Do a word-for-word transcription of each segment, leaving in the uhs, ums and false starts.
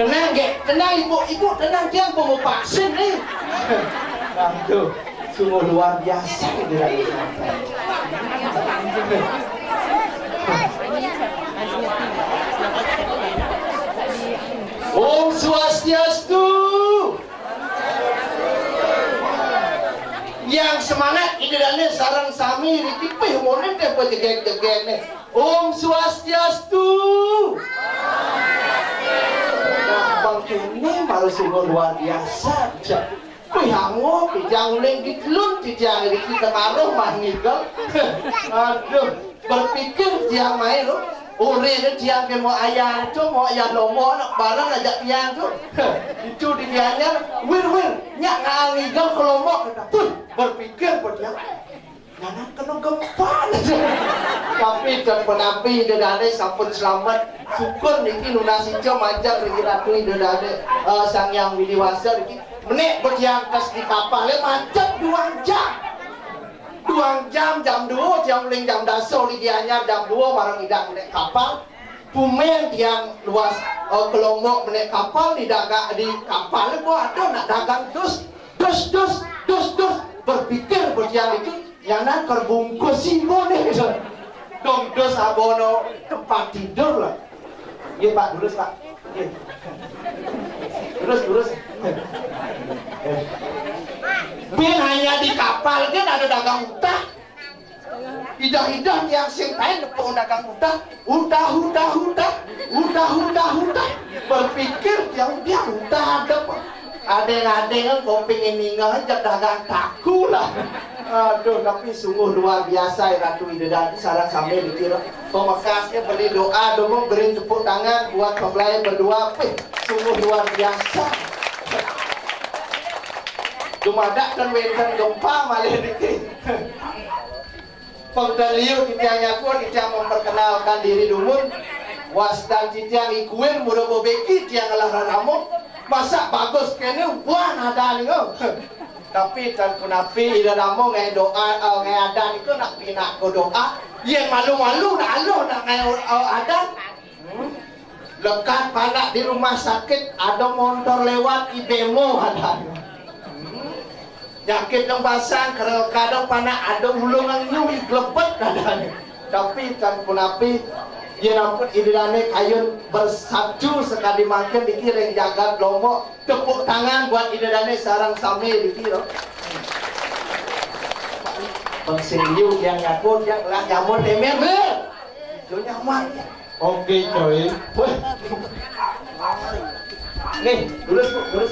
Tenang, gek. Tenang, Ibu. Ibu, tenang. Tiang pun mau vaksin nih. Aduh, sungguh luar biasa ini, Raden. Om Swastiastu. Yang semangat ini dane sareng sami niki pih murid deh pejegek-jegek nih. Om Swastiastu. Nah, bang ini baru sungguh luar biasa. Wih, ango, tijang uling di telun, tijang di kita maruh mah ngigel. Aduh, berpikir tiang main lo. Ore ne tiang ke mau ayah tu, mau ayah lomo nak barang ajak tiang tu. Itu di Gianyar, wir wir, nyak ngal ngigel ke lomo kata. Tuh, berpikir pun tiang. Nyanan kena gempa. Tapi dan penapi ida dane sampun selamat. Syukur niki nunas ijo majeng riki ratu ida dane, eh, Sang Hyang Widi Wasa niki. Menek berdiantas di kapal ya macet dua jam. Dua jam, jam dua, jam uling jam daso di Gianyar jam dua marang idak menek kapal. Pumen tiang luas, eh, kelompok menek kapal di dagang di kapal gua ada nak dagang dus dus dus dus dus berpikir berdiam itu. Nyanan kerbungkus ibu nih, gitu. Dong, dos abono tempat tidur lah. Iya, Pak, lurus, Pak. Iya. Lurus, lurus. Bin hanya di kapal kan ada dagang utah. Idah-idah tiang sing kain nepuk dagang utah. Utah, utah, utah. Utah, utah, utah. Berpikir tiang, tiang utah ada, Pak. Adeng-adeng kan kuping ini nggak aja dagang taku lah. Aduh, tapi sungguh luar biasa ya Ratu Ida dan sarang sambil dikira. Pemekasnya beri doa dulu, beri tepuk tangan buat mempelai berdua. Wih, sungguh luar biasa. Dumadak kan wenten gempa malih niki. Pengteliu titiang nyakur, titiang memperkenalkan diri dumun. Wastan titiang I Kuir, muda bebeki tiang ngelah raramo. Masa bagus kene, wah, nada ni, oh. Tapi tan punapi, ida namo ngai doa, eh, ngai adan itu nak pinaka doa. Yen malu-malu nak aluh nak ngai, eh, adan. Hmm. Lekat panak di rumah sakit, ada montor lewat, ibemo adan. Hmm. Nyakit dong basang, kadang-kadang panak ada ulung nang nyui glepet kadang. Tapi tan punapi, yen ampun idane kayun bersatu sekadi mangkin dikiring jagat Lombok. Tepuk tangan buat Ida Dane sareng sami dikira. Bang sing liu yang nyakut, yang lah nyamut emer, be. Yo nyaman. Oke, coy. Weh. Nih, lurus, Bu, lurus.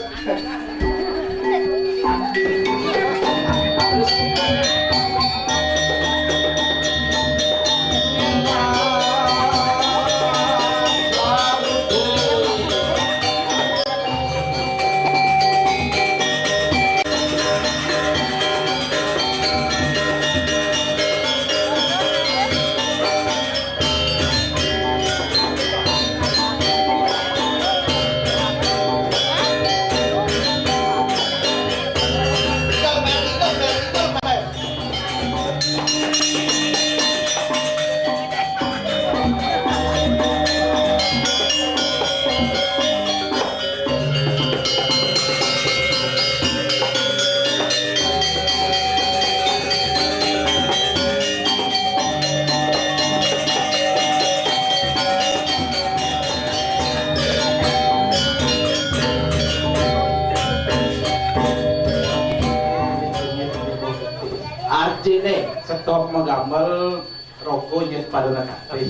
Artine stop magambel. Roko nyet pada nakati.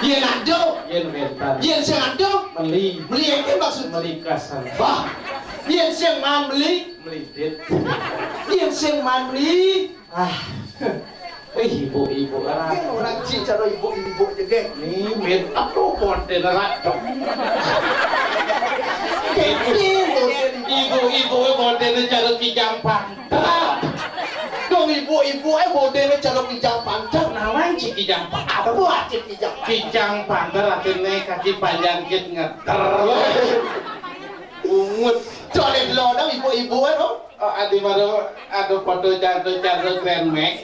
Yen ado. Yen wénten. Yen sing ado. Meli. Meli apa maksud? Meli kasar. Wah. Yen sing maan meli. Melidit. Yen sing maan meli. Ah. Eh, ibu-ibu kan. Kan orang cik cara ibu-ibu je, geng. Ni, mit, aku konten rak. Ibu-ibu konten cara kijang panter. Dong ibu-ibu eh modele cara kijang panter. Nawan cik kijang panter? Apa arti kijang panter? Kijang panter artine kaki panjang kit ngeter. Ungut. Colek lo dong ibu-ibu eh, dong. Oh, adi baru ada foto cantik-cantik Grand Max.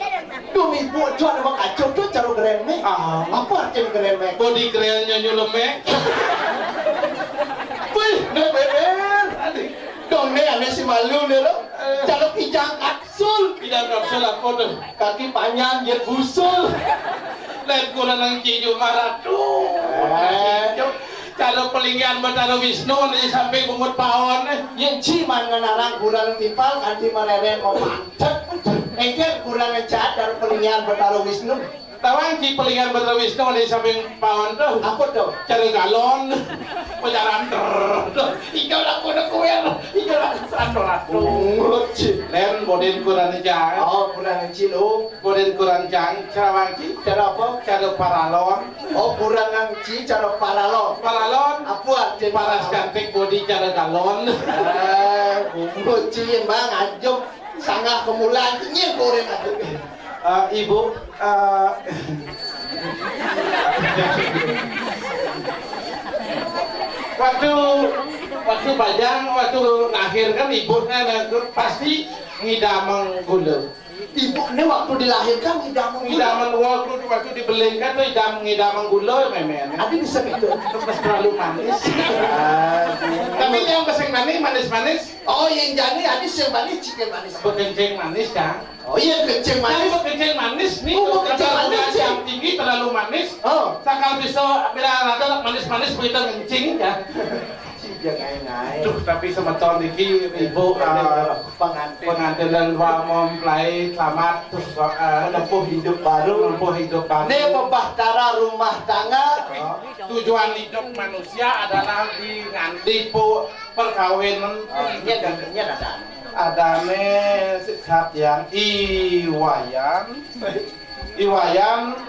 Dong ibu, cok nama kacau tuh cara Grand Max. Ah. Apa arti Grand Max? Body Grand nyonyo lemek. Wih, né bébér. Dong né ané si malu né lo. Cara Kijang Kapsul. Kijang Kapsul apa tuh? Kaki panjang, dia busul. Lain kurang nang Ci Jumah Ratu. Eh. Cara Palinggihan Betara Wisnu di samping bungut paon. Yén Ci man ngenarang kurang timpal, kanti maréré mau mantep. Engké kurang ngecat cara Palinggihan Betara Wisnu. Tawang Ci Palinggihan Betara Wisnu di samping paon tuh. Apa tuh? Cara galon. Pacaran ter. Tuh. Ijo laku kuér. Ijo laku sandor atuh. Bungut, Ci. Lén bodén kurang jang. Oh, kurang Ci lo. Bodén kurang jang. Cara Wangci. Cara apa? Cara paralon. Oh, kurang Ci cara paralon. Paralon. Apa artinya? Paras paralon? Cantik bodi cara galon. Eh, bungut, Ci, Bang, aja sanggah kemulan nyir goreng atuh. Eh, Ibu, eh, waktu, waktu bajang, waktu lahir kan ibu kan, eh, pasti ngidamang gula. Ibu né waktu dilahirkan ngidamang gula. Ngidamang waktu, waktu dibelingkan tuh ngidam, ngidamang gula mémén. Adi bisa gitu. Terus terlalu manis. Tapi yang pesing manis, manis-manis. Oh, yang jani adi sing manis, cikin manis. Bekencing manis, Cang. Oh iya, kencing manis. Tapi bekencing manis nih, oh, bekencing manis, jam tinggi terlalu manis. Oh. Sakal bisa bila ada manis-manis begitu kencing ya. Jangan-jangan. Duh, tapi semeton niki ibu, eh, pengantin, pengantin dan dua mempelai selamat terus, eh, menempuh hidup baru, menempuh hidup baru. Né bebahtara rumah tangga. Oh. Tujuan hidup manusia adalah di nganti pu perkawinan. Oh, ini ada, ini ada. Adané Satya Iwayan. Iwayan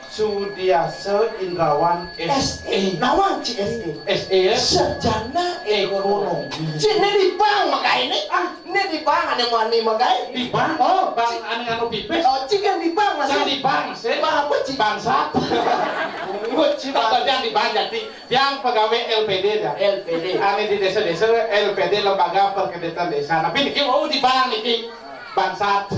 Sudiasa Indrawan S E. S E. Nawang Ci S E. S E ya? Sarjana ekonomi. Ci né di bank makané. Ah, né di bank ané mani makané. Di bank? Oh, bank ané anu pipis. Oh, Ci kan di bank masih. Kan di bank sih. Bank apa, Ci? Bangsat. Bungut, Ci. Tetap yang di bank jadi. Yang pegawai L P D ya. L P D. Ané di désa-désa L P D, Lembaga Perkreditan Desa. Tapi niki, oh, di bank niki. Bangsat.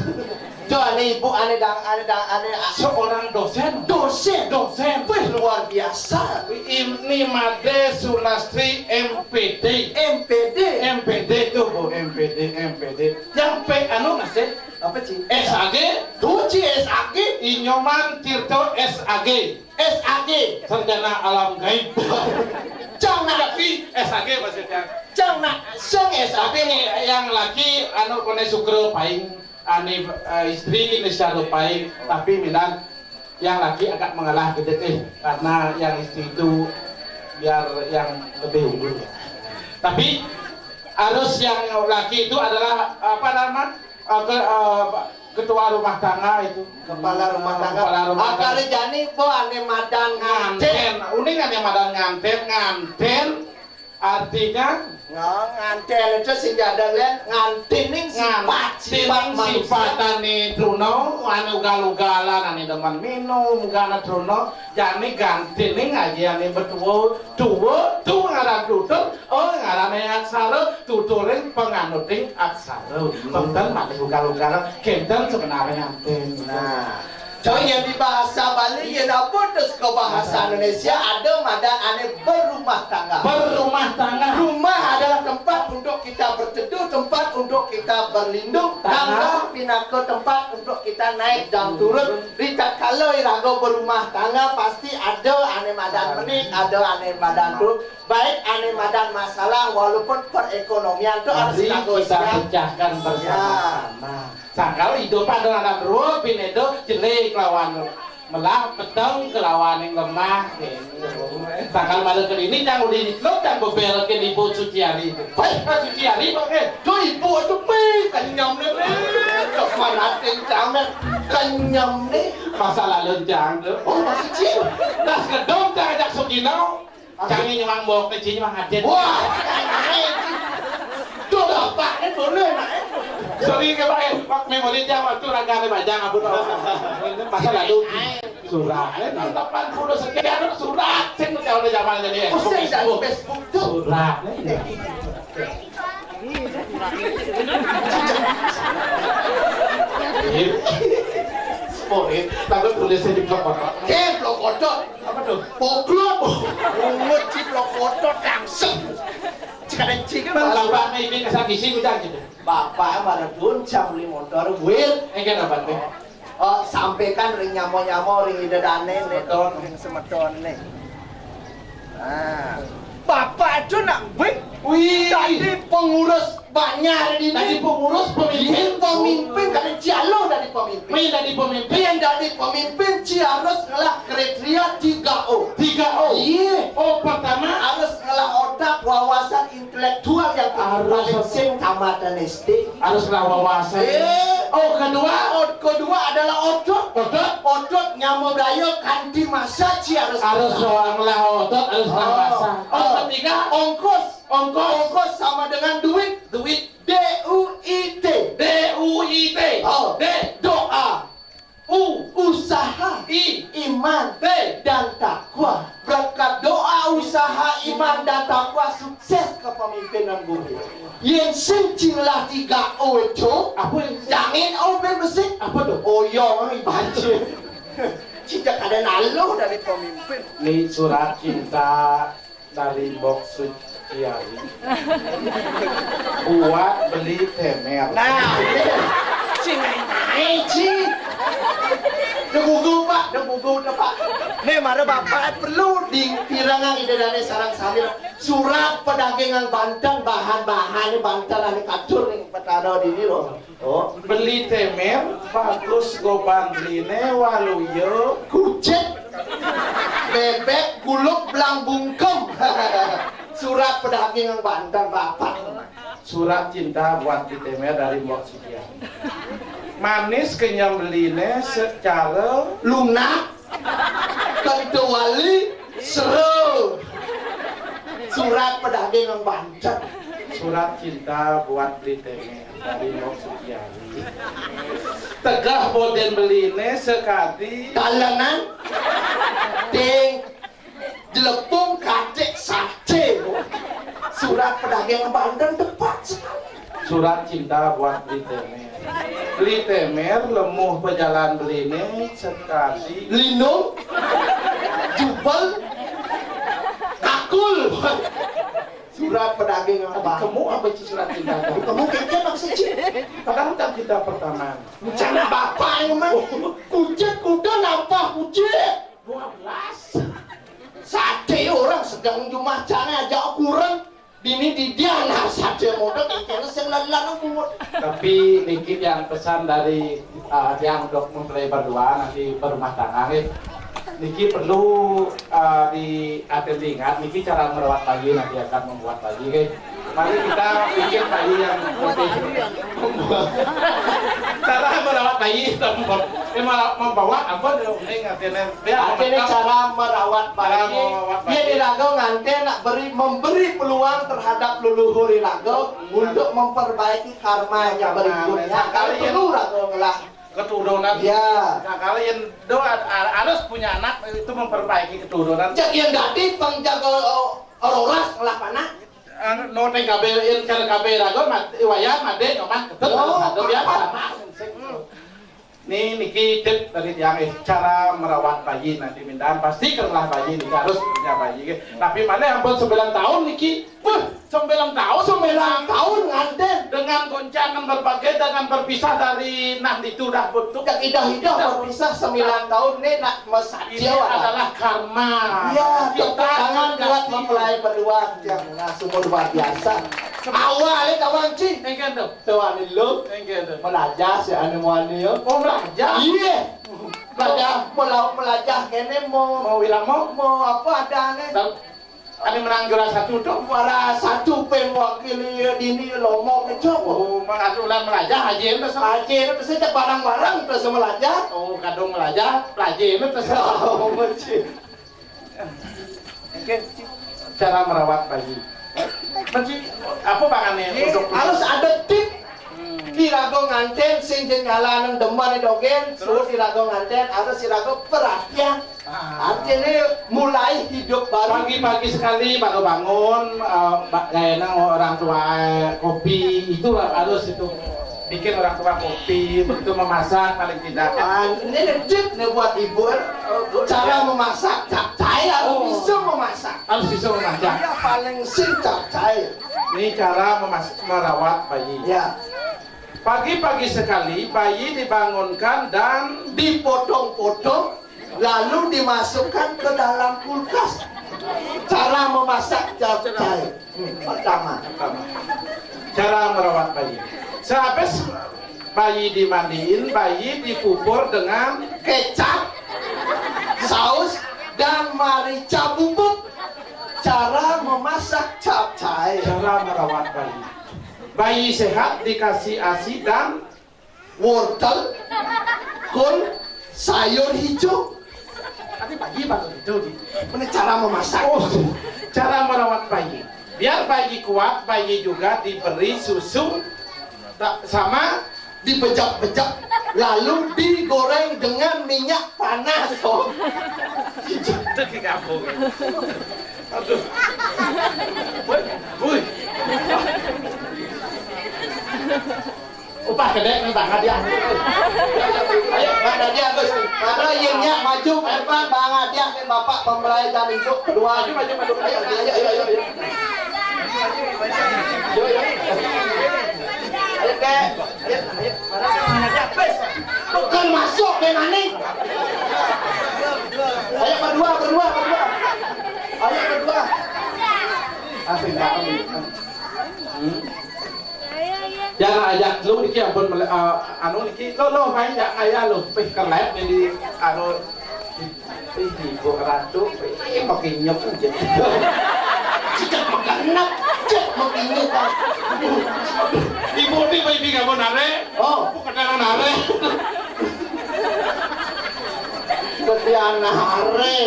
Jo, ané ibu, ané dang, ané dang, ané a- Seorang dosen. Dosen. Dosen. Wih, luar biasa. Ini Made Sulastri M P D. M P D. M P D tuh, Bu, M P D, M P D. Yang P anu masih? Apa, Ci? S A G. Tuh, Ci, S A G. Inyoman Tirto S A G. S A G. Sarjana alam gaib. Cang nak. Tapi S A G maksudnya. Cang nak, sing S A G. Tapi nih, yang laki anu koné Sukro paing, ané, eh, istri ini Sukro paing, tapi milan yang laki agak mengalah gitu, eh, karena yang istri itu biar yang lebih unggul. Tapi harus yang laki itu adalah apa nama? Eh, ke, eh, ketua rumah tangga itu. Kepala rumah tangga. Kepala rumah tangga. Akar jani po ané madan ngantén. Ngantén. Uning ané madan ngantén, ngantén. Artinya? Nah, ngantén itu sing ada lén, nganténing sifat, sifat manusia. Sifat ané truna, ané ugal-ugalan, ané demen minum, kana truna, jani nganténing aja ané betua, tua, tua ngaran tutur, Oh, ngarané aksara, tuturing panganuting aksara. Kénten malih ugal-ugalan, kénten sebenarnya ngantén. Nah, coy, yén di bahasa Bali, yén apa terus ke bahasa Indonesia, ada madan ané berumah tangga. Berumah tangga. Rumah adalah tempat untuk kita berteduh, tempat untuk kita berlindung, tangga pinaka tempat untuk kita naik dan turun. Ritatkala iraga berumah tangga, pasti ada ané madan menik, ada ané madan turun. Baik ané madan masalah, walaupun perekonomian tu harus kita pecahkan bersama-sama. Ya. Sangkal hidup ada anak dua, binéda jelé kelawan melah, peteng kelawan yang lemah. Sangkal malam ke ini, cang udah diceluk, cang bebel ke ibu Suciari. Baik, Pak Suciari, Pak, eh, tu ibu tu, pih, kenyam ni, pih. Mana kenyam ni? Masa lalu cang tu. Oh, masih cil. Das gedong, cang ajak Sugino. Cang nyuang bok né, Ci, nyuang adén. Wah, tuh bapakné boleh, nak. Sorry, Pak, eh, Pak, memori dia waktu ragané bajang, abut, Pak. Masa lalu surat, eh, tahun delapan puluh sekian, surat, sing udah zaman jadi, eh, pusing dari Facebook tuh. Surat, eh. Sport. Takut tulisnya di blok kotor. Eh, blok kotor. Apa tuh? Poklot. Bungut ciplok kotor langsung. Cik ada cik kan. Bang, Bapak ini kasar gizi udah gitu. Bapak marah dun jam lima motor, Wil. Eh, kan apa tuh? Oh, sampaikan ring nyamo-nyamo, ring ida dane, nih, ring semeton, nih. Nah, Bapak itu nak, Wil. Wih. Tadi pengurus banyak di sini. Tadi pengurus, pemimpin. Iya, pemimpin, kada jalo dari pemimpin. Main dari pemimpin. Yang dari pemimpin, ci harus ngelah kriteria tiga O. Tiga O. Iya. Oh, pertama harus ngelah otak, wawasan, intelektual yang harus paling sing tamatan S D. Harus ngelah wawasan. Eh. Oh, kedua. Oh, kedua adalah otot. Otot. Otot nyamuk daya kanti masa ci harus harus ngelah. Ngelah otot, harus ngelah masa. Oh, oh, ketiga. Ongkos. Ongkos. Ongkos sama dengan duit. Duit. D U I T. D U I T. Oh. D. Doa. U. Usaha. I. Iman. T. Dan takwa. Berkat doa, usaha, iman, dan takwa, sukses kepemimpinan bumi. Yang sing cinglah tiga O itu. Apa yang jangan O ben besik. Apa tuh? Oyong, banjir. Cicak ada nalo dari pemimpin. Ini surat cinta dari Mbok Suciari buat beli temer. Nah, ini. Ci main-main, ci. Debugu, Pak, debugu, Pak. Nih, mana Bapak perlu di pirangan ide dane sarang sambil surat perdagangan banten, bahan-bahan banten ane katur nih, petara dini loh. Oh, beli temer, bagus goban beline, waluya. Kucit, bebek, guluk, belang bungkem. Surat pedagang yang banten, Bapak. Surat cinta buat beli temer dari Mbok Suciari. Manis kenyang beline secara lunak. Tentu wali seru. Surat pedagang yang banten. Surat cinta buat beli temer. Dari Mbok Suciari. Tegah boden beline sekadi. Kalenan. Ding. Jelepung katik sace. Surat pedagang banten tepat sekali. Surat cinta buat beli temer. Beli temer lemuh pejalan beline sekadi. Linung. Jubel. Kakul. Surat pedagang apa? Kamu apa sih surat cinta? Kamu keke maksud, Ci? Padahal kan kita pertama. Rencana bapak yang mah. Kucit kuda nampak kucit. Dua belas. Sate orang sedang jumah cana aja kurang. Dini di dia nah sate modal keke sing lalu bungut. Tapi niki yang pesan dari, eh, yang dok mempelai berdua nanti berumah tangga, nggih. Niki perlu, eh, di, ada diingat, niki cara merawat bayi nanti akan membuat bayi, nggih. Mari kita bikin bayi yang lebih membuat. Cara merawat bayi, membawa, membawa apa dulu, mending artinya, biar. Artinya cara merawat bayi. Cara merawat bayi. Biar iraga nganten nak beri, memberi peluang terhadap leluhur iraga untuk memperbaiki karma yang berikutnya. Kalau perlu iraga ngelah keturunan. Ya. Nah, kalau yang do-, harus punya anak itu memperbaiki keturunan. Cek yang dadi pang jaga, eh, roras ngelah panak. Anu, no T K B, yang cara K B raga mati, wayah mati, nyoman, ketet, oh, biasa. Nih, niki cek dari tiang, eh, cara merawat bayi nanti mintaan pasti kelah bayi nih harus punya bayi, nggih. Tapi mana ampun sembilan tahun niki, wah, sembilan tahun, sembilan tahun nganten dengan goncangan berbagai, dengan berpisah dari nah itu dah betul. Yang idah-idah berpisah sembilan tahun nih nak mesat. Ini adalah karma. Ya, kita tepuk tangan buat mempelai berdua yang nah sungguh luar biasa. Awal ya kawan, Ci. Enggak tuh. Tuh, anu lu. Enggak tuh. Melajah si anu muani ya. Oh, melajah. Iya. Melajah, mau laut melajah kene mau. Mau wilamo. Mau apa ada nih? Ada menang juara satu tuh. Juara satu pe mewakili dini Lombok itu. Oh, mengatur ulang melajah aja itu. Aja itu saya barang-barang terus melajah. Oh, kadung melajah, pelajah itu terus. Oh, Ci. Oke, cara merawat bayi. Mesti apa pangannya? Ini untuk harus ada tip. Hmm. Iraga nganten sing jenyalan demen dogen, terus iraga nganten harus iraga perhatian. Ah. Artinya mulai hidup baru. Pagi-pagi sekali baru bangun, eh, ba-, kayak orang tua, eh, kopi, itu harus itu. Bikin orang tua kopi, begitu memasak paling tidak. Ah, ini tip nih buat ibu. Cara memasak capcay harus bisa memasak. Harus bisa memasak. Iya, paling sing capcay. Ini cara memas- merawat bayi. Ya. Pagi-pagi sekali bayi dibangunkan dan dipotong-potong, lalu dimasukkan ke dalam kulkas. Cara memasak capcay. Hmm, pertama. Pertama. Cara merawat bayi. Sehabis bayi dimandiin, bayi dipupur dengan kecap, saus, dan marica bubuk. Cara memasak capcay. Cara merawat bayi. Bayi sehat dikasih asi dan wortel, kol, sayur hijau. Tapi bayi baru itu di mana cara memasak? Oh, cara merawat bayi. Biar bayi kuat, bayi juga diberi susu tak sama dipejak-pejak, lalu digoreng dengan minyak panas. Oh. Itu di kampung. Aduh. Woi, woi. Upah gedé nih, Bang Hadiah. Ayo, Bang Hadiah, Gus. Mana yangnya maju, Irfan, Bang Hadiah, kan Bapak pembelai dan Ibu kedua. Maju, maju, maju. Ayo, ayo, ayo, ayo, ayo. Ayo, ayo. Ayo, Kak. Ayo, ayo. Mana sih Bang Hadiah? Wes. Bukan masuk, Bang Aning. Ayo, berdua, berdua, berdua. Ayo, berdua. Asik banget. Hmm. Jangan ajak lu niki ampun mele- ah, anu niki lo lo main ya ayah lo pih kelep jadi anu pih ibu ratu pih makin nyok aja. Cicak makan enak, cek makin nyok. Ibu ni baby kamu nare. Oh, bukan nare. Ketian nare.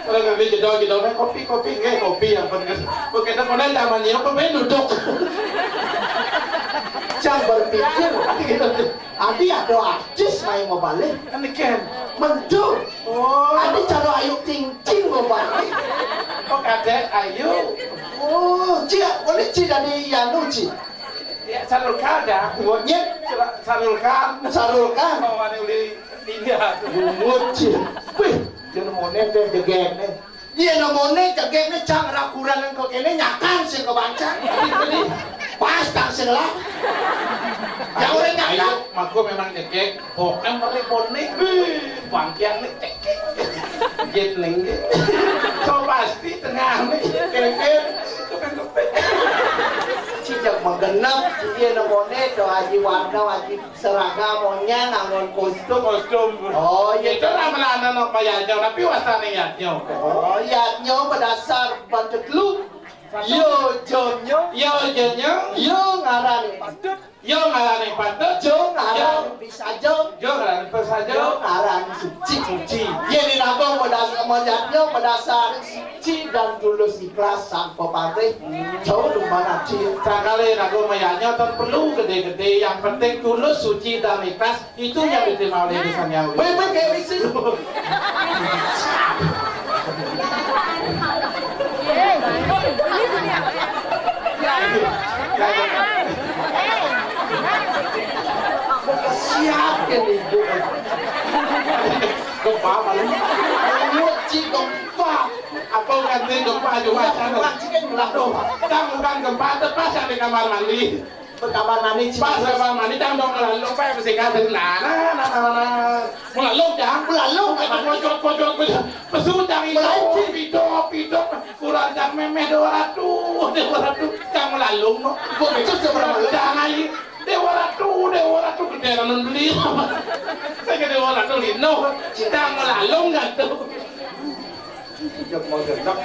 Kalau nggak jedor-jedornya kopi, kopi, nggih, kopi yang penting. Oke, tak mana zaman ini apa main duduk. Cang berpikir, gitu. Adi ada artis main mau balik. Kan kan. Mentu. Oh. Adi cara Ayu Ting Ting mau balik. Oh, kadek Ayu. Oh, cia, boleh ci dari Yanu ci. Ya, Sarul Khan dah. Buatnya Sarul Khan. Sarul Khan. Mau mana uli Iya. Bungut sih. Wih, dia nemoné teh jegék né. Iya nemoné jegék né cang rakuran kok kéné nyakan sing kebancang. Pas tang sing lah. Yang orang nyakan. Ayo, mako memang jegék. Pokoknya mereka boné. Bangkian né cekik. Jit néng. So pasti tengah né. Kéké. Cicak mah genep, iya nemoné to Haji Warno, Haji Seragam monyang nganggon kostum. Kostum. Oh, iya. Itu ramalan nok mayatnyo, tapi wastané yatnyo. Oh, yatnyo badasar bantet lu. Yo, jonyo. Yo, jonyo. Yo, ngaran patut. Yo, ngaran patut. Jo, ngaran pisajo. Jo, ngaran pisajo. Yo, ngaran suci. Suci. Yén dinago badasar, mayatnyo badasar suci dan tulus ikhlas tanpa pamrih. Jauh lumana, Cil. Sakali ragu mayatnyo tan perlu gedé-gedé, yang penting tulus, suci, dan ikhlas. Itu yang diterima oleh Sang Hyang Widi. Baik-baik, kayak misi. Siap ya nih. Gempa paling. Muji gempa. Apa ganti gempa juga? Bukan, bukan, bukan. Aduh, kan bukan gempa, tepas yang di kamar mandi. Kamar mandi, pas kamar mandi, tang dong melalung, Pak, bersihkan, nah, nah, nah, nah, nah. Melalung, jang. Melalung, itu pojok, pojok, pojok. Pesu, jang, itu, pidok, pidok. Kurang, jang, memeh, dua ratus, dua ratus. Jang melalung, no. Kok itu seberapa? Jang, ayo. Dewa Ratu, Dewa Ratu, gedé nun beli. Saya ke Dewa Ratu lino. Jang melalung, kan, tuh. Jok mau gendok.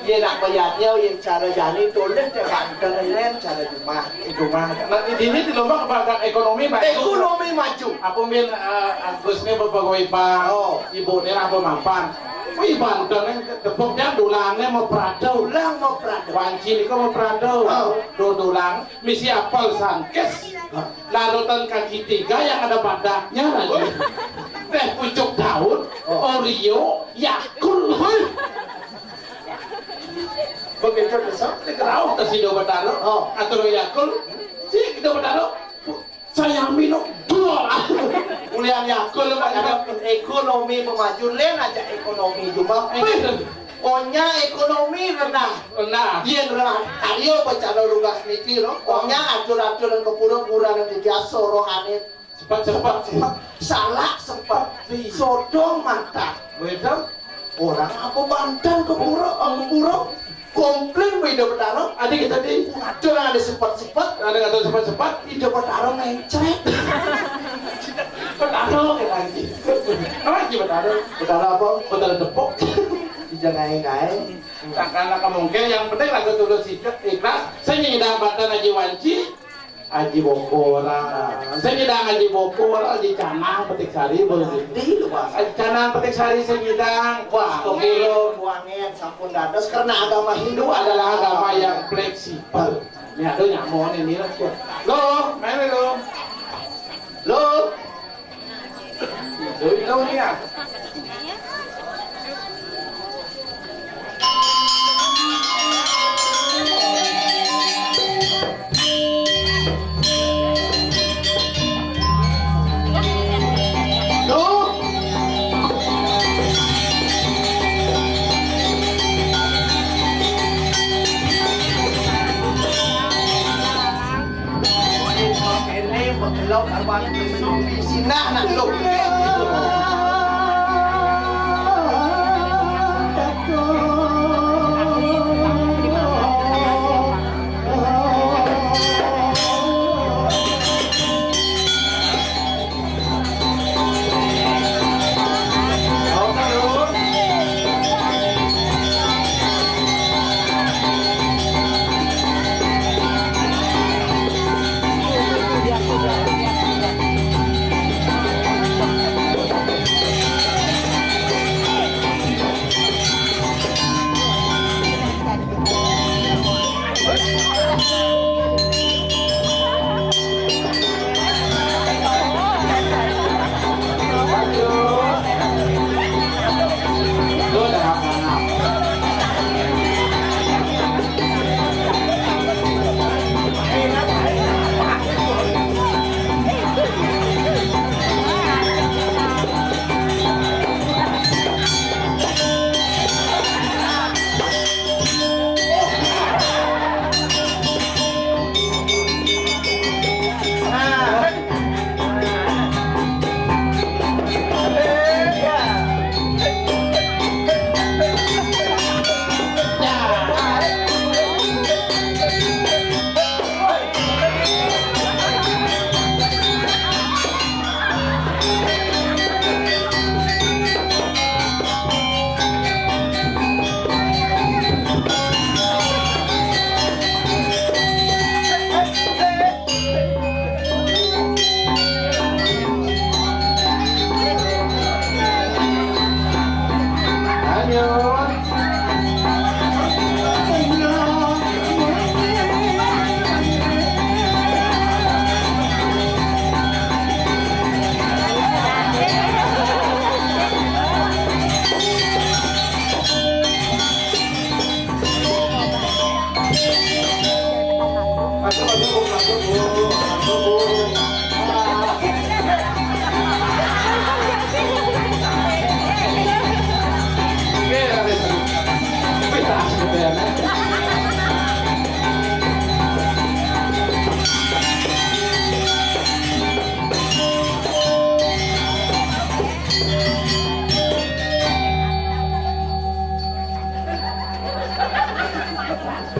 Yé nak bayarnya, yé cara jani tulis, dia banten, lain cara rumah. Di rumah. Nah, di sini di lomba kebanggaan ekonomi maju. Ekonomi maju. Aku min, eh, Agus ini berpegawai bank. Oh. Ibu ini apa mapan? Wih, banten ini tepuk dia dulangnya mau Prado. Dulang mau Prado. Wanci ini kok mau Prado. Oh. Do dulang, misi apel sangkes. Hah? Larutan kaki tiga yang ada badaknya lagi. Teh pucuk daun, oh. Oreo, Yakult. Wih. Begitu besar, ini kerauh ke si Dewa Batara. Oh. Atur Yakult. Si Dewa Batara. Saya minum dua. Mulian ya, aku lu ada ekonomi pemaju, lain aja ekonomi cuma. Onya ekonomi rendah. Rendah. Yen rendah. Ayo baca lu lugas niki lo. Onya atur-aturan kepura-pura yang biasa rohani. Cepat, cepat, cepat. Salah sempat. Sodong mata. Betul. Orang apa Banten ke pura, ke pura. Komplain ke Ida Betara. Ada kita di. Ada ada sempat-sempat. Ada kata sempat-sempat. Ida Betara mencret. Betara ke lagi. Apa lagi Betara? Betara apa? Betara tepuk. Ida naik-naik. Takkan lah kemungkinan yang penting lagu tulus ikhlas. Saya nyidang Banten Aji Wanci. Aji Bokora. Saya nyidang Aji Bokora, Aji Canang Petik Sari, boleh gitu. Di luar. Aji Canang Petik Sari saya nyidang. Wah, oke lo. Buangin sampun dados karena agama Hindu adalah agama yang fleksibel. Ini ada nyamon ini lah. Lo, mana lo? Lo. Lo, lo ni ah.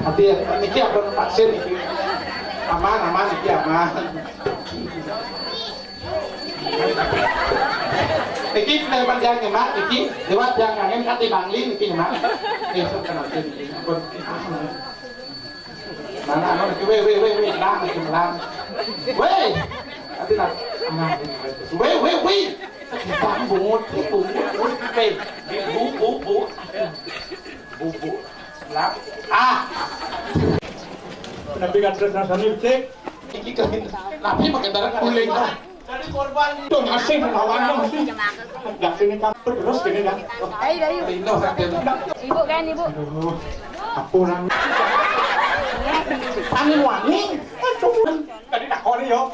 Tapi niki apa vaksin niki? Aman, aman niki aman. Niki lewat yang nyemak niki, lewat yang angin kati bangli niki nyemak. Eh, sok kenal niki. Ampun. Mana anu niki, weh, weh, weh, weh, lang niki lang. Weh, kati lah. Weh, weh, weh. Bang bungut, bungut, bungut. Weh, bu, bu, bu. Bu, bu. Lah. Ah. Nabi kan terus nasani cek. Iki kan nabi pakai darah kuning. Tuh masih melawan masih. Dak sini kan terus ini kan. Ayo, ayo. Ibu kan, Ibu? Aduh, aku orang. Angin wangi. Aduh, tadi tak kau yo.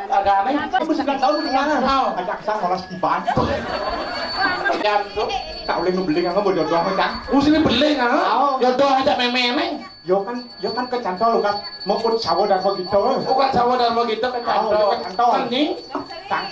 Ada aneh. Aku sembilan tahun di mana? Oh. Ajak sang malas dibantu. Jam tuh. Tak boleh ngebeling aku mau jodoh sama cang. Mesti beling, ah. Oh. Jodoh aja meme-meme. Yo kan, yo kan kecantol kan. Mengkut sawo dan mau gitu. Bukan sawo dan mau gitu, kecantol. Oh, kecantol. Kan nih. Cang.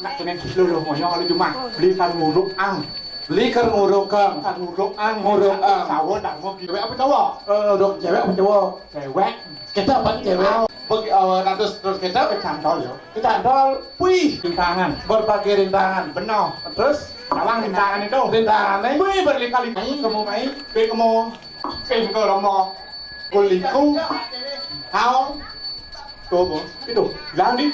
Nak kena dulu lo, mau nyong kalau cuma beli karung uruk ang. Beli karung uruk ang. Karung uruk ang. Uruk ang. Sawo dan mau gitu. Cewek apa cowok? Eh, uruk cewek apa cowok? Cewek. Kita apa cewek? Bagi awal ratus terus kita kecantol yo. Kecantol. Wih, rintangan. Berbagai rintangan. Benar. Terus? Tawang rintangan itu. Rintangannya? Wih, berkali-kali. Kamu mai. Kamu. Kamu ke rumah. Kuliku. Kau. Tuh, Bu. Itu. Bilang di.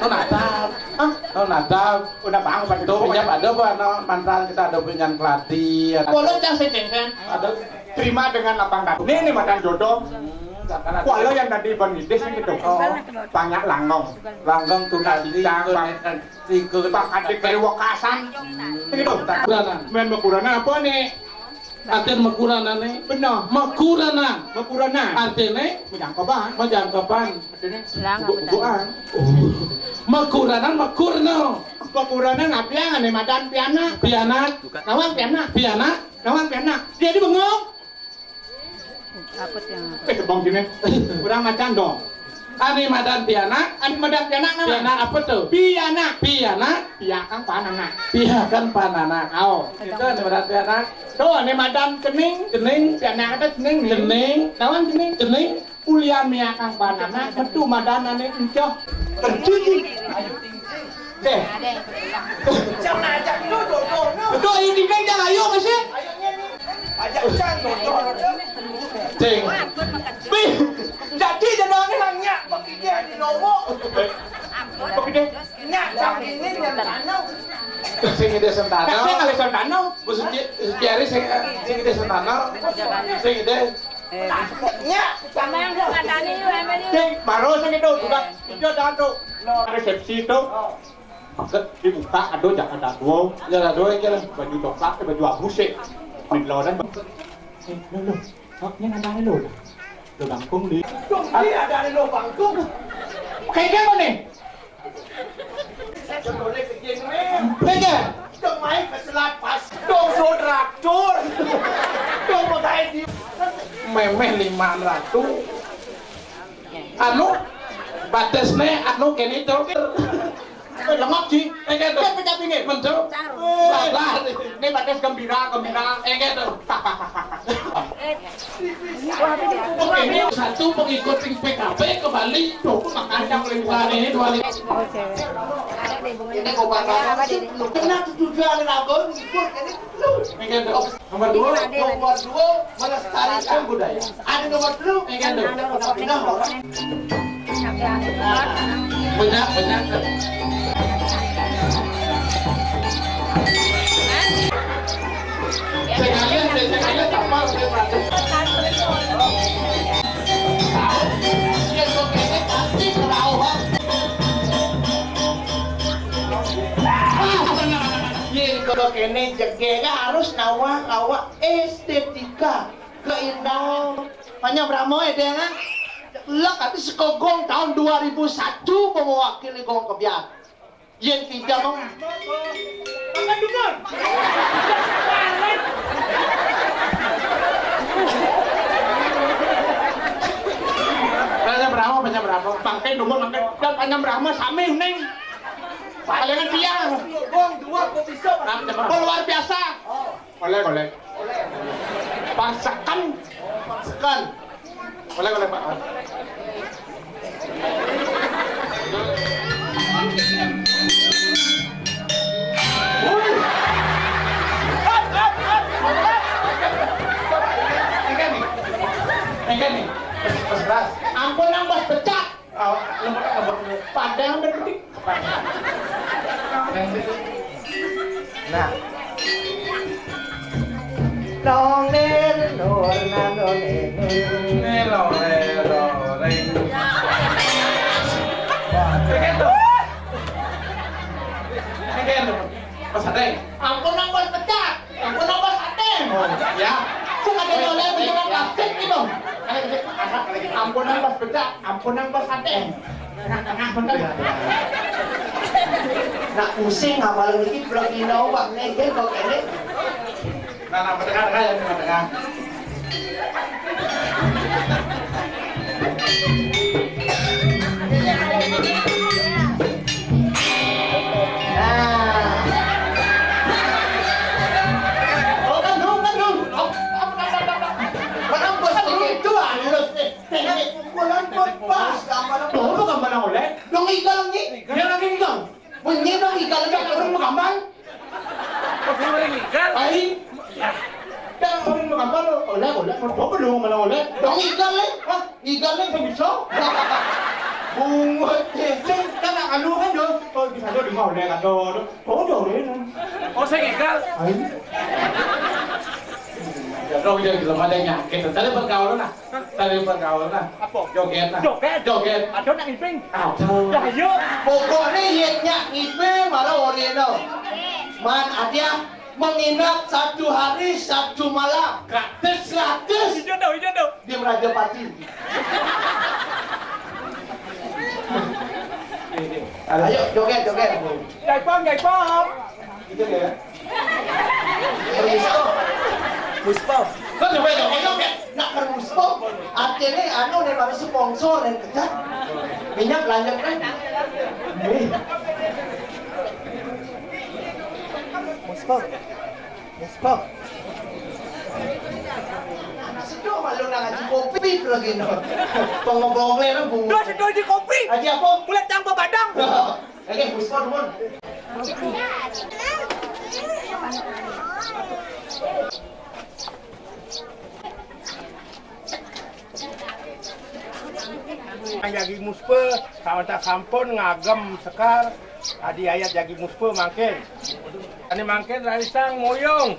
Nonatap. Hah? Nonatap. Udah bangun pada. Tuh, punya pada apa? No, mantan kita ada punya kelati. Ada. Boleh cang saya cengkeh. Ada. Terima dengan lapang dada. Ini, ini mantan jodoh. Hmm, kata-kata. Kuala yang tadi Bang Idis gitu. Oh. Banyak langgong. Langgong tuh nasi, Bang. Tiga. Pak Adik dari Wekasan. Hmm. Gitu. Makuranan. Main makuranan apa nih? Artinya makuranan nih. Benar. Makuranan. Makuranan. Artinya? Menjangkapan. Menjangkapan. Artinya? Buku-bukuan. Oh. Makuranan, makurno. Makuranan apa yang aneh madan pianak? Pianak. Nawang pianak. Pianak. Nawang pianak. Dia di bengong. Apa yang apa? Eh, bang gini. Kurang macam dong. Ani madan pianak. Ani madan pianak nama? Pianak apa tuh? Pianak. Pianak. Piakan panana. Piakan panana. Aw. Itu ani madan pianak. Tuh, ani madan kening. Kening. Pianak ada kening nih. Kening. Lawan kening. Kening. Ulian miakang panana, metu madan ani encoh. Tercuci. Deh. Jangan ajak dulu, dulu, dulu. Betul, ini kan jangan ayo masih. Ayo nih. Ajak sang, dulu, dulu. Ding. Pi, jadi jadone nanya, pakai dia di lowo. Pakai dia. Nyak, sang ini yang tanah. Sing ide sentano. Sing ide sentano. Bu Suci, Suciari sing, sing ide sentano. Sing ide. Nyak, sama yang ngatani yuk, emang yuk. Sing, baru sing itu, bukan. Itu dah tuh. Resepsi tuh. Set, dibuka, aduh, jangan ada dua. Ya, ada dua, kira. Baju coklat, baju abu sih. Di lawan. Eh, lo, lo. Oh, ini ada lo. Lo bangkung di. Dong, dia ada lo bangkung. Kayak gimana nih? Saya boleh bikin, men. Pegang. Dong, main peselat pas. Dong, so traktor. Dong, mau kayak di. Memeh lima ratus. Anu, batasnya anu kene to. Eh, lemot, Ji. Eh, kan, kan pecah pinggir. Mendem. Salah. Ini batas gembira, gembira. Eh, kan, tuh. Ini satu pengikut sing P K B kembali. Tuh, makanya mulai bulan ini dua ribu. Ini kok bakal kena tujuh hari lagu, ikut ini. Ini kan nomor dua, nomor dua, melestarikan budaya. Ada nomor dua, ini kan tuh. Nah, orang. Banyak, banyak. Sekalian, sekalian, apa, apa, apa. Tahu? Yang begini pasti berauhan. Yen kok kene jegege harus nawang awak estetika, keindahan. Hanya Brahmo ya, Deng, ah? Lek ati saka gong tahun dua ribu satu mewakili gong kebiar. Yen tidak mau. Makan dukun. Panjang Brahma, panjang Brahma. Bangke dukun, bangke. Dan panjang Brahma sami ning. Palingan dia. Gong dua kok bisa. Luar biasa. Oleh, oleh. Pangsekan. Pangsekan. Oleh, oleh, Pak. Enggak nih. Enggak nih. Mas, mas, mas. Ampun, Nang, Mas, pecat. Oh, lembut, lembut. Padahal udah gede. Nah. Nong nen, nor, na, nong nen, nen. Nelo, nelo, reng. Begitu. Begitu. Mas Adeng. Ampun, ampun, pecat. Ampun, ampun, pecat. Oh, ya. Suka jadi oleh pejabat plastik gitu. Ampun, ampun, pecat. Ampun, ampun, pecat. Nak pusing, apalagi iki blok ino, Pak. Ngene kok kene. Nah, nah, tengah, tengah ya, tengah, tengah. Nah. Oh, kan dong, kan dong. Oh, apa, apa, apa, apa? Orang bos itu halus nih. Nek pukulan kok pas, tambah loro kan mana oleh? Dong igal ni. Dia lagi igal. Bunyi dong igal, kan orang mau gampang. Kok dia orang igal? Ai. Kan orang mau gampang, oleh, oleh, mau apa dong mana oleh? Dong igal ni. Hah? Igal ni bisa. Bungut. Sing, kan anu kan dong. Oh, bisa dong, di mana oleh, kan dong. Oh, dong, ini. Oh, saya igal. Ai. Ya, dong, ya, belum ada nyakit. Tadi pergaulan, nah. Tari pergaulan, nah. Apa? Joget, nah. Joget? Joget. Ada nak ngiping? Ada. Dah, yuk. Pokoknya yetnya ngiping, malah orino. Man, Adia menginap satu hari, satu malam. Gratis, gratis. Hijau dong, hijau dong. Di Merajapati. Ayo, joget, joget. Gaipong, gaipong. Gitu ya. Muspo. Muspo. Kok coba dong, ayo, Kak. Nak ke Muspo. Artinya anu nih, baru sponsor yang kerja. Minyak lanjut kan? Nih. Muspo. Muspo. Anak sedo malu nang ngaji kopi lagi no. Pengobong lera bunga. Dua sedo di kopi. Aji apa? Mulai tang badang. Oke, Muspo, nuhun. Jagi Muspe, sawanten sampun ngagem sekar, adi ayat jagi Muspe mangkin. Ane mangkin raisang moyong.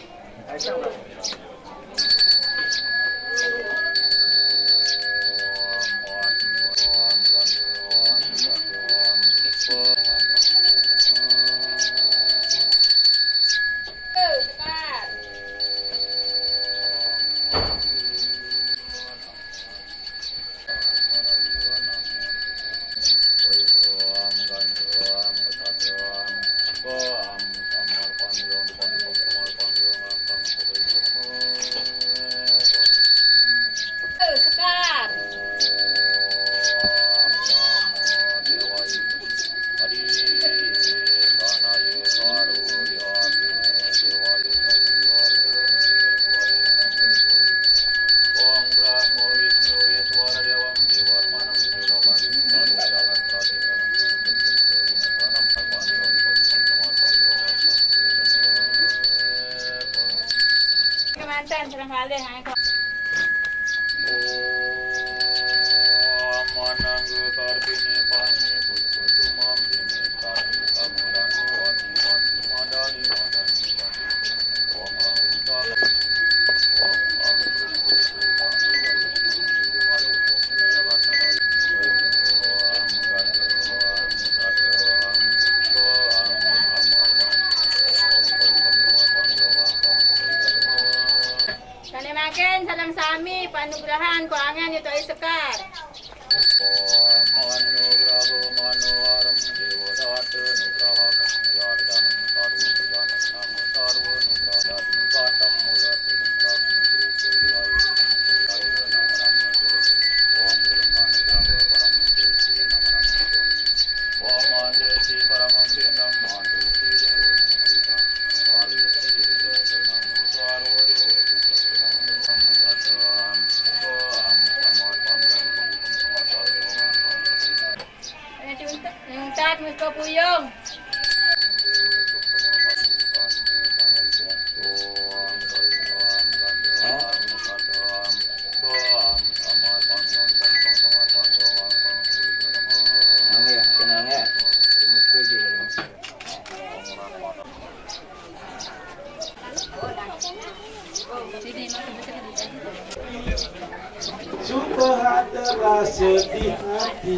Kemanten, sareng kalih, ayo. Om manangga kartine pasmi puspa sumam dine karti samudanu ati pati madani madani pati. Om arum sa-, Om arum sa-, Sane mangkin sareng sami panugrahan kuangan yutohi sekar. Nyuntat, nyuntat, Muspa Puyung. Tenang ya, tenang ya. Muspa aja ya. Suka hati sedih hati,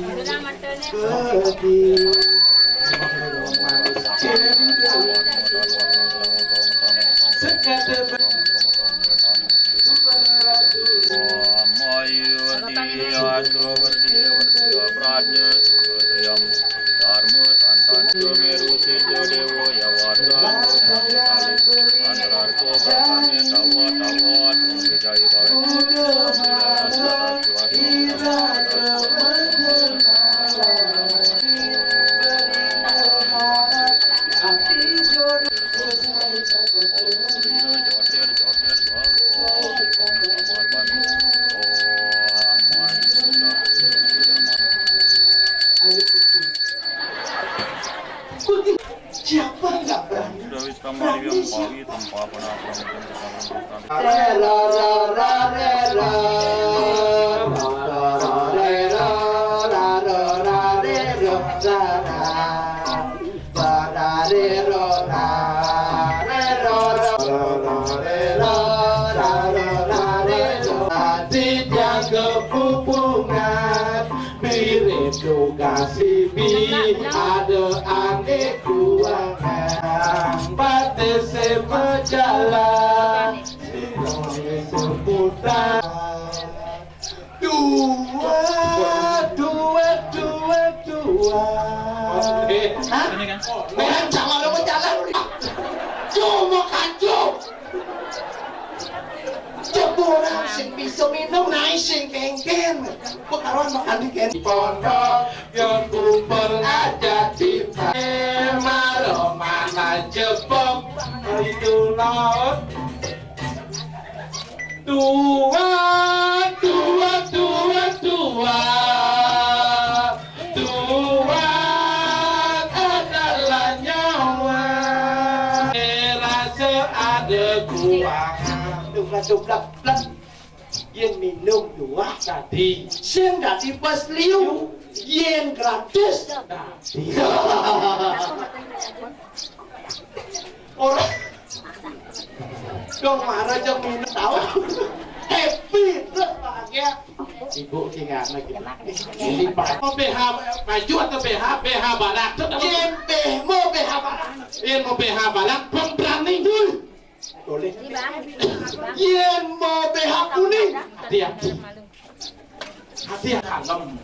sedih. Sekadar Om Ayu Werdi Astro Werdi Werdi Pradnya Suka Tidak kepupungan, mirip juga si Bi, ada aneh kuangan. Batis sepajalan, si Roy seputar. Dua, dua, dua, dua. Oke. Hah? Ini kan? Orang jalan apa jalan? Cuma kancu. Coba orang sing bisa minum, naik sing kengken. Kok karuan makan di kengken? Pondok yang kumpul aja di malam mana jepok itu laut. Dua, dua, dua, dua. Dua adalah nyawa. Rasa ada kuangan. Dua, dua, dua, dua. Yén minum dua dadi. Sing dadi bos liu. Yén gratis dadi. Ora. Dong marah jeng minum tahu. Happy terus bahagia. Ibu ki ngene iki. Ini Pak. Mau B H baju atau B H? B H barat. Yén B H mau B H barat. Yén mau B H barat, pemberani. Boleh. Yén mau B H kuning. Hati-hati. Hati kalem.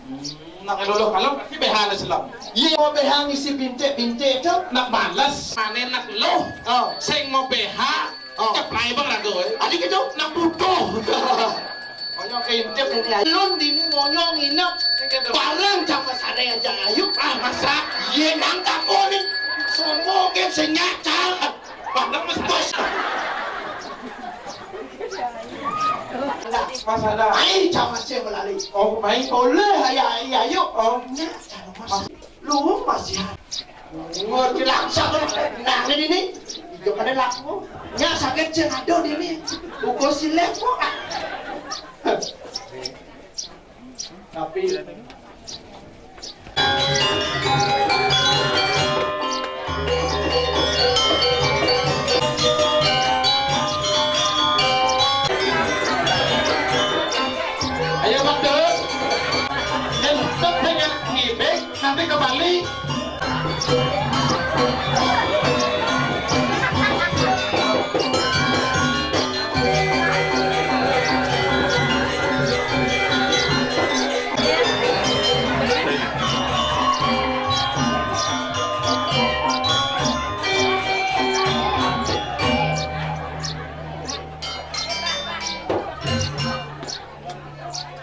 Hmm, nak luluh kalem, tapi B H ne selem. Yén mau B H ngisi bintik-bintik itu. Nak males, ane nak luh. Oh. Sing mau B H, oh, ceplai bang ragu, eh. Adi gitu, nak butuh. Konyol keintip ini. Lun dini ngonyo nginep. Bareng sama sadaya aja ayu. Ah, masa? Yé nang kampung ni. Sombong ke senyak cal. Padahal mesti bos. Mas ada. Ai, sama saya melalui. Oh, main. Boleh, ya, ya, yuk. Oh, nya, mas. Lu masih. Ngerti langsung. Nah, ini nih. Itu pada laku. Nya sakit sing ada di ini. Ukur silet kok. Tapi ayo, Pak Dut. Yang penting ngibing, nanti kembali.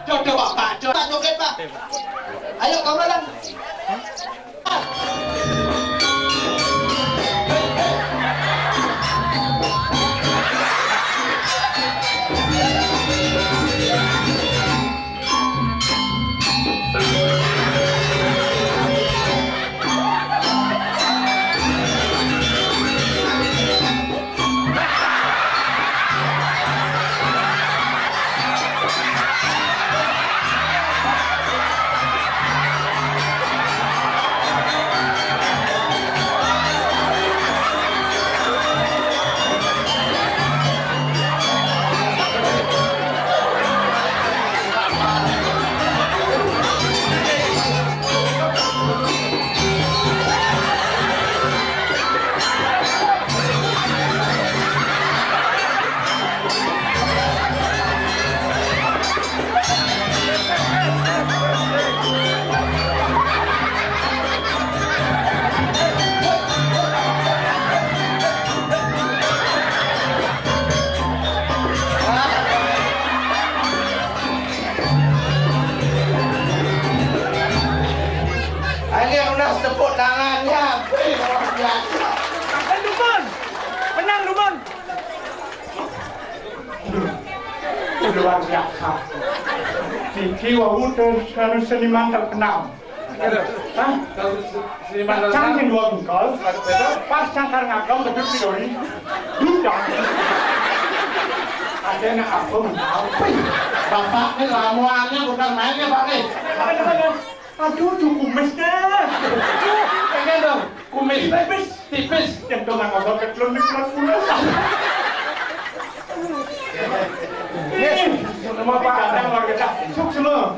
Jodoh, Pak, Pak, jodoh, Pak, joget, Pak. Ayo, gamelan. Ini udah tepuk tangannya, wih, luar biasa. Tenang, Dukun. Tenang, Dukun. Luar biasa. Niki wau terus anu seniman terkenal. Hah? Seniman. Cang sing dua bungkus. Pas cangkar ngagem, kedut si Dori. Dudang. Ada anak apa menang? Bapak ini ramuannya bukan main ya, Pak, nih. Aduh, aduh, kumisnya. Pengen dong, kumis tipis, tipis. Yang dong nggak ngotot ke telur, di telur pulas. Ih, semua Pak Dadang luar biasa. Suk semua.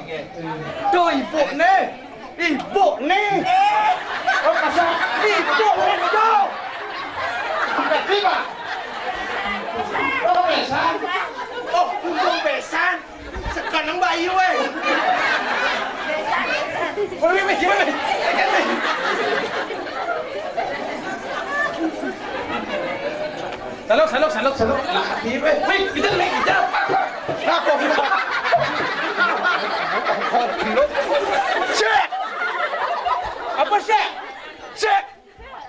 Tuh, ibu nih. Ibu nih. Oh, kasar. Ibu nih, tuh. Bukan sih, Pak. Oh, besan. Oh, untung besan. Sekarang bayu, eh. Wih, wih, wih, wih. Salok, salok, salok, salok. Lah, wih, wih, kita lagi kita. Apa? Cek. Apa sih? Cek.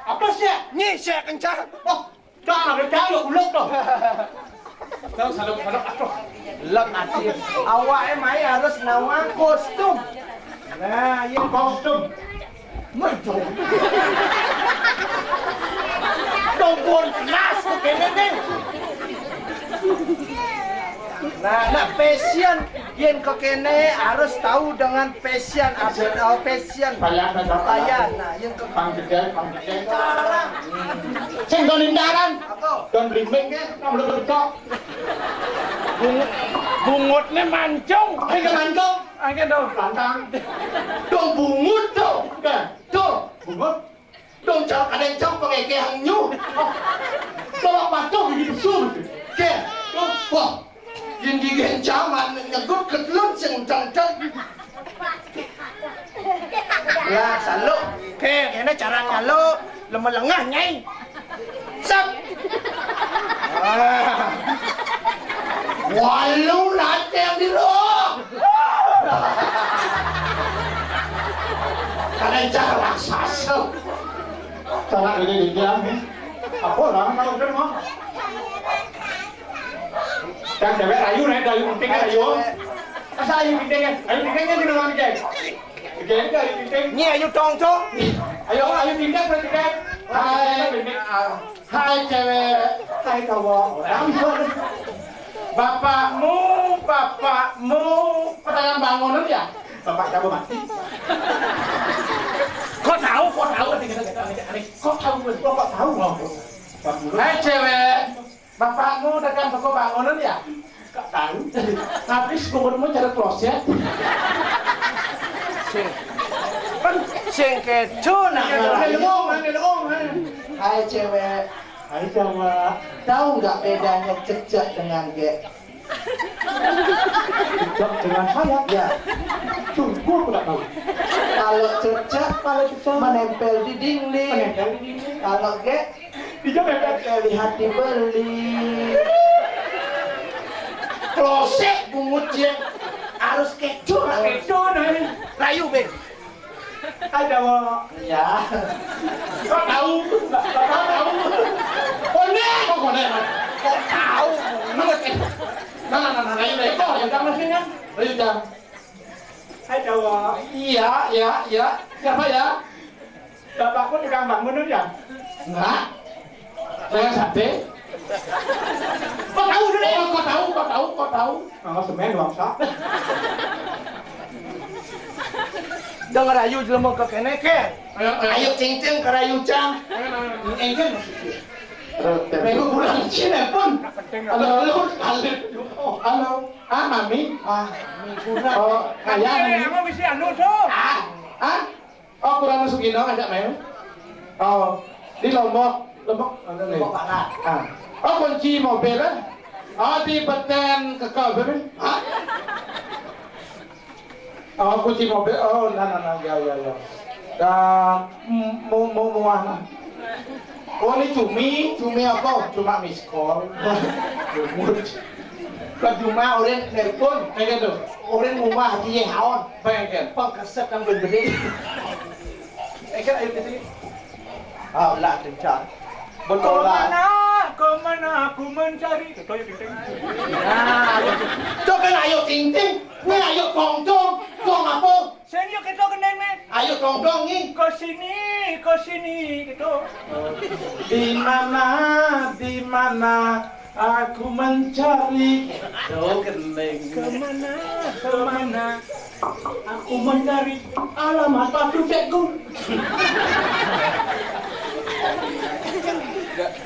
Apa sih? Nyi, cek kencang. Oh, Cak, ada cak, ya, ulek tuh. Tahu, salok, salok, aduh. Lek ati. Awake mai harus nawang kostum. Nah, iya kostum. Merdu. Tombol kelas kok kene nih. Nah, nah, fashion. Yen kok kene harus tahu dengan fashion, apa, oh, fashion. Bayan, bayan, bayan. Bayan, nah, yen kok Pang jedal, pang jedal. Lingkaran. Sing do lingkaran. Apa? Don blimbing ke, nang lho kok. Bungut, bungutne mancung. Ayo ke mancung. Ayo dong. Lantang. Dong bungut dong. Kan, dong bungut. Dong cak kadang cak pengekehan nyu. Kalau patuh gitu sur. Ke, dong, wah. Yen digen jaman nyegut kedlun sing dengdeng. Ya, saluk. Oke, ini cara nyaluk. Lemah lengah, Nyai. Sep. Ah. Walu nate yang di roh. Karena cara raksasa. Cara ini diam. Apa orang mau udah mau? Kan cewek ayu, nih, ayu penting, ayu. Masa ayu penting, kan? Ayu penting, kan, di rumah, kan? Oke, ini ayu penting. Ini ayu tong, tong. Ayo, ayu penting, berarti, kan? Hai. Hai, cewek. Hai, cowok. Orang. Bapakmu, bapakmu, pedagang bangunan, ya? Bapak kamu mati. Kok tahu, kok tahu? Aneh, aneh, aneh, aneh. Kok tahu, kok tahu? Hai, cewek. Bapakmu dagang toko bangunan, ya? Gak tahu. Habis bunutmu cari kloset. Sing, sing kedo nak. Iya, ngelong, ngelong, eh. Hai, cewek. Hai, cewek. Tahu nggak bedanya cecek dengan gek? Cecek dengan saya? Ya. Sungguh aku nggak tahu. Kalau cecek, kalau cecek menempel di dinding. Menempel di dinding. Kalau gek, dia menempel di hati beli. Kloset bungut dia harus kedo, kedo, nah. Rayu, Beng. Ada, Wak. Iya. Kok tahu? Kok tahu? Konek, kok konek? Kok tahu? Nah, nah, nah, nah, ini, ini, kok, ya, jangan sini, ya. Ayo, jangan. Hai, Jawa. Iya, iya, iya. Siapa, ya? Bapakku tukang bangunan, ya? Enggak. Saya sate. Kok tahu dulu? Oh, kok tahu, kok tahu, kok tahu? Oh, semen, bangsa. Dong rayu jelema ke kene, ke? Ayo, ayo. Ayo, cing-cing ke rayu, cang. Ayo, ayo. Engke maksudnya. Minggu bulan Cina pun. Halo, halo, halo. Halo. Ah, Mami. Ah, minggu bulan. Oh, kaya Mami. Emang bisa anu tuh? Ah, ah. Oh, kurang masuk Indo, ngajak main. Oh, di Lombok, Lombok, mana nih? Lombok Barat. Ah. Oh, kunci mobil, eh? Oh, di Beten ke kau, bebe? Ah. Oh, kunci mobil. Oh, nah, nah, nah, ya, ya, ya. Dan, mm, mau, mau, mau mana? Oh, ini cumi. Cumi apa? Cuma miskol. Jumut. Ke cuma orang nelpon. Kayak gitu. Orang rumah dia haon. Pengen. Pengkeset yang gede. Eh, kan, ayo, gitu. Ah, lah, kencang. Betul lah. Kemana? Kemana? Aku mencari. Nah, ayo. Cok kan ayo ting ting. Nih ayo tong tong. Tong apa? Sing yo kita keneng nih. Ayo tong tong nih. Ke sini, ke sini gitu. Di mana, di mana aku mencari? Tuh keneng. Kemana, kemana? Aku mencari alamat Pak Dudekku.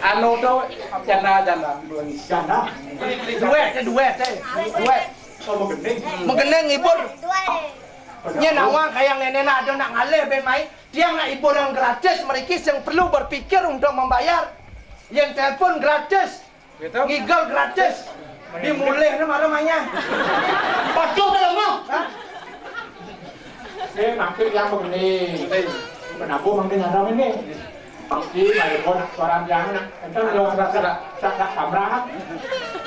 Anu to, janda, janda. Janda? Duet, duet, eh. Duet. Oh, menggending. Menggending ngibur. Nya nawang kayang nenek ada nak ngalih ben mai. Tiang nak hiburan gratis meriki sing perlu berpikir untuk membayar. Yang telepon gratis. Gitu. Ngigel gratis. Dimulih ni marah manya. Patuh ke lemah. Hah? Ni maksud yang begini. Kenapa mangkin haram ini? Iki balik bos suara yang nak. Entar kalau sudah sudah sudah samrah.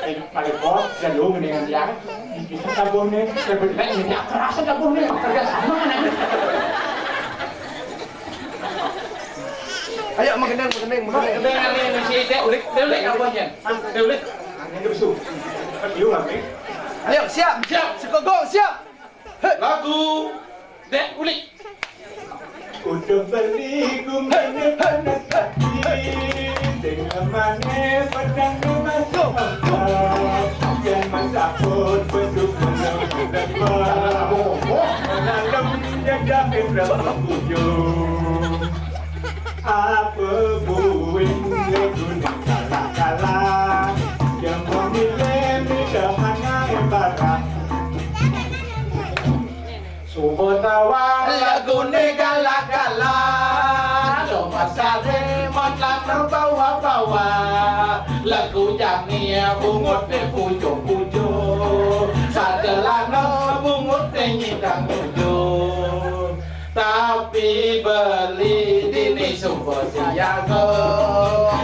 Eh, balik bos, ya lu mendingan dia. Bisa tabung nih, lebih baik ini kerasa tabung nih. Kerja sama kan ini. Ayo, magendeng, magendeng, magendeng. Magendeng, ini si Dek Ulik, Dek Ulik apa aja? Dek Ulik. Ini besu. Yuk, Bang. Ayo, siap, siap. Sekogong, siap. Lagu Dek Ulik. Udah beli gumine panas hati dengan mane pedang masuk. Yang masak pun besuk belum dapat. Dalam jajakin dalam kujur. Apa buin lagu ni kalah-kalah. Yang memilih ni kemana barang. Suba tawang lagune galak-galak, lo pasare mon lan bawa-bawa. Lagu jani bungute pucuk-pucuk, sadelana bungute nyidang tujuh. Tapi beli dini suba siaga,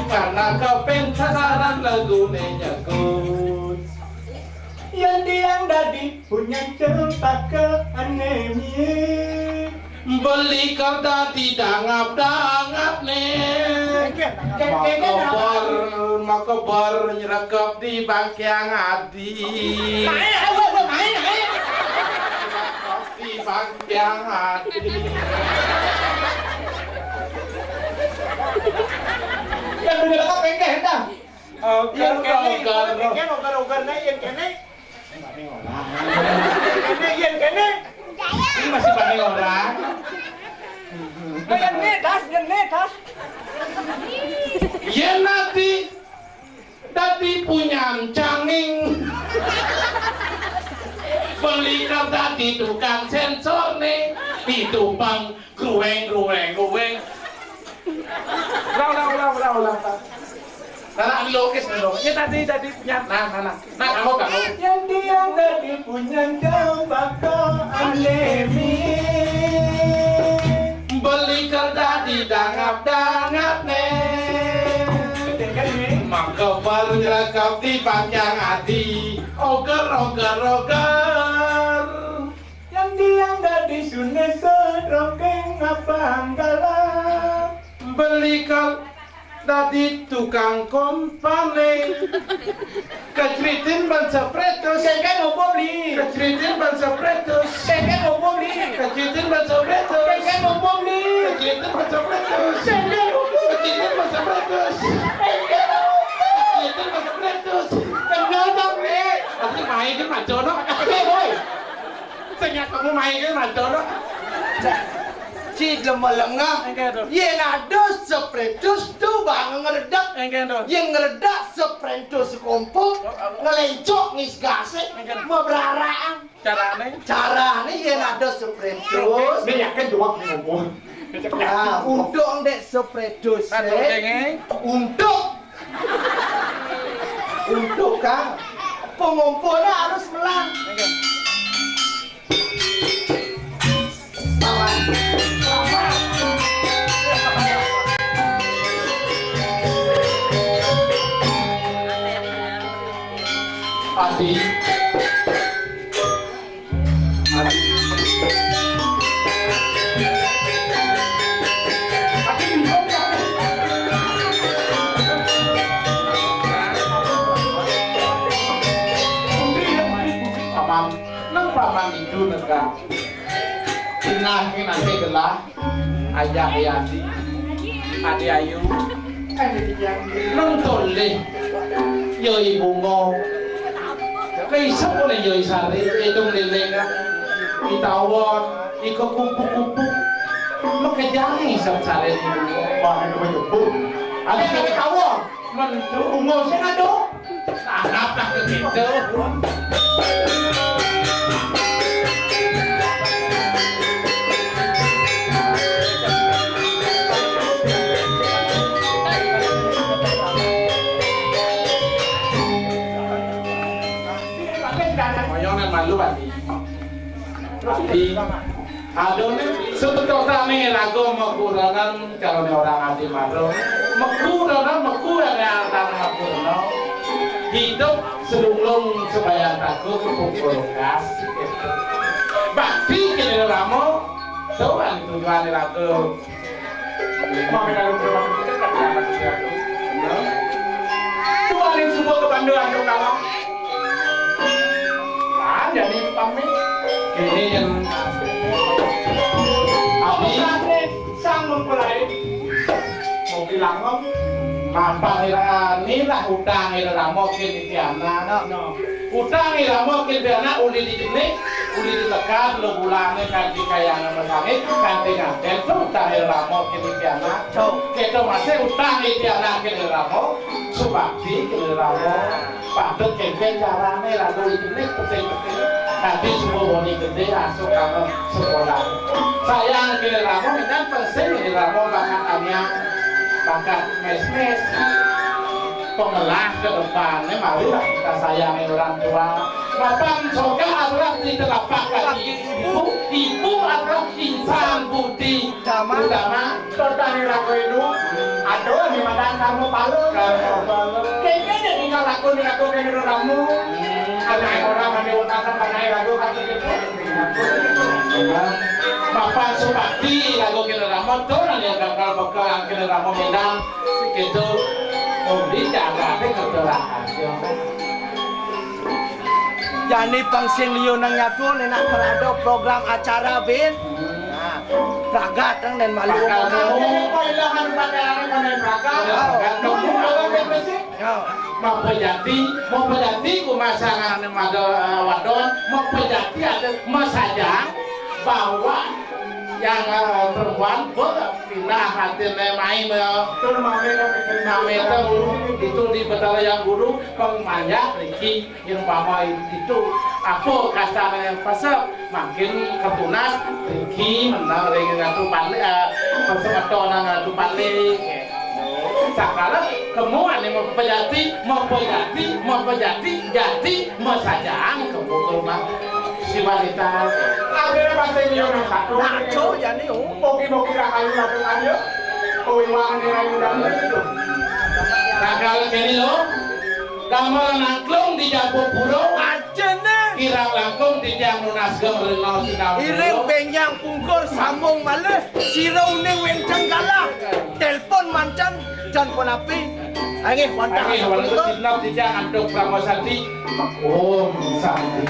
karena kepen sasaran lagune nyegut. Yen tiang dadi punya cempaka anemi. Beli kau dadi dangap-dangap ne. Makebar, makebar nyerekep di bangkiang adi. Main, ayo, ayo, main, main. Di bangkiang adi. Yang bener apa pengkeh, entah? Ogar, ogar, ogar. Yen kene, ogar-ogar ne, yen kene. Bani orang. Yen kene, yen kene. Ini masih bani orang. Nah, yen ne, das, yen ne, das. Yen nanti dadi punyan canging. Beli kertas di tukang sensor ne. Itu bang. Gruweng, gruweng, gruweng. Ulang, ulang, ulang, ulang, ulang. Nah, nah, lukis dulu. Ini tadi, tadi punya. Nah, nah, nah. Nah, kamu, kamu. Yang dia tadi punya tembakau anemi. Beli kertas di dangap-dangap ne. Maka baru nyerekep di panjang adi. Oger, oger, oger. Yang diang dadi sune serokeng apa anggala. Beli kal dadi tukang kompane. Keceritin ban sepretus. Kengken opo beli? Keceritin ban sepretus. Kengken opo beli? Keceritin ban sepretus. Kengken opo beli? Keceritin ban sepretus. Kengken opo? Keceritin ban sepretus. Kengken opo? Keceritin ban sepretus. Kenal dong, beli. Aku main kan macono. Hei, hei. Sing aku main kan macono. Ci lemelengah. Engke, Dul. Yen ada sepretus tu bang ngeredak. Engke, Dul. Yen ngeredak sepretus kompo. Oh, oh. Ngelencok ngis gase. Engke. Mebraraan. Carane? Carane yen ada sepretus. Ini yakin doang ngomong. Ah, untuk ndek sepretus. Aduh, eh. Kenge. Untuk. Untuk, Kang. Pengumpulnya harus melang. Engke. Adi. Adi. Adi. Ah, ini nanti gelah. Ajak ya, Adi. Adi Ayu. Nonton deh. Yo, ibu ngo. Kaisap pun yo isari, hitung lilin. Itawon, iko kupu-kupu. Makejang isap sari. Wah, itu mah jebuk. Ada yang kawon. Mentu. Bungo sing ado. Tanah tak begitu. Moyongan malu, Adi. Adi. Aduh, sebetul tani lagu mekudanan, kalau orang Adi malu. Mekudanan, mekudanan, tanah mekudanan. Hidup sedunglung sebayang takut pukul kas. Bakti kini lamo, tuan tujuan lagu. Tuan yang suka ke Bandung, Bandung kalah. Nah, jadi pamit. Ini yang Abi sang mempelai. Mau bilang om. Mapan ira ni lah utang ira ramo kini tiana. No, no. Utang ira mo kini tiana uli di jenik, uli di tekad, lo bulane kan di kayangan masangit, kanti nganten tu utang ira ramo kini tiana. Cok. Kita masih utang ira tiana kini ramo, subakti kini ramo. Patut kengken carane lagu uli jenik penting-penting. Nanti semua boni gede masuk kamu sekolah. Sayang kini ramo, minat penting kini ramo bakat ania, bakat mes-mes. Pengelah ke depannya, marilah kita sayangi orang tua. Mapan soga adalah di telapak kaki ibu, ibu adalah insan budi utama. Totani lagu itu, aduh, ini madan kamu palu. Kamu palu. Kayaknya jadi nggak laku nih, aku kayak gitu kamu. Anak orang ada utasan, anak lagu kaki gitu. Bapak Supati lagu kini ramo, tuh nanya gagal bekal kini ramo minang. Gitu. Undi jaga apa keterangan. Jani pang sing liu nang nyatu, nenak perado program acara, Bin. Nah, pragat nang dan malu. Pragat. Kamu kok ilangan pakai anu mana pragat? Oh. Kamu apa yang bersih? Ya. Mau pejati, mau pejati ku masalah anu mada, eh, wadon, mau pejati ada masajang bahwa yang, eh, perempuan berpindah hati main, eh, mame itu di Betara Yang Guru, pemanja, riki. Yen umpama itu apa kastane pasep, mangkin ketunas riki menang ring Ratu Pali, eh, pasep atau nang Ratu Pali. Sakala kemu ane mapejati, mapejati, mapejati, jati, masajang kemu ke rumah si wanita. Akhirnya pasti dia nang satu. Ngaco jani, oh. Mogi-mogi rahayu lakukan ya. Kowe wangi rayu dan itu. Gagal kene lo. Damel nangklung di Japuk Pura. Ajene. Kirang langkung titiang nunas gem rena sinau. Iring benjang pungkur sambung malih. Sira uning wenceng galah. Telepon mancan jan punapi. Ayo, wantah. Ayo, wantah sinau titiang antuk Pramasati. Om Santi.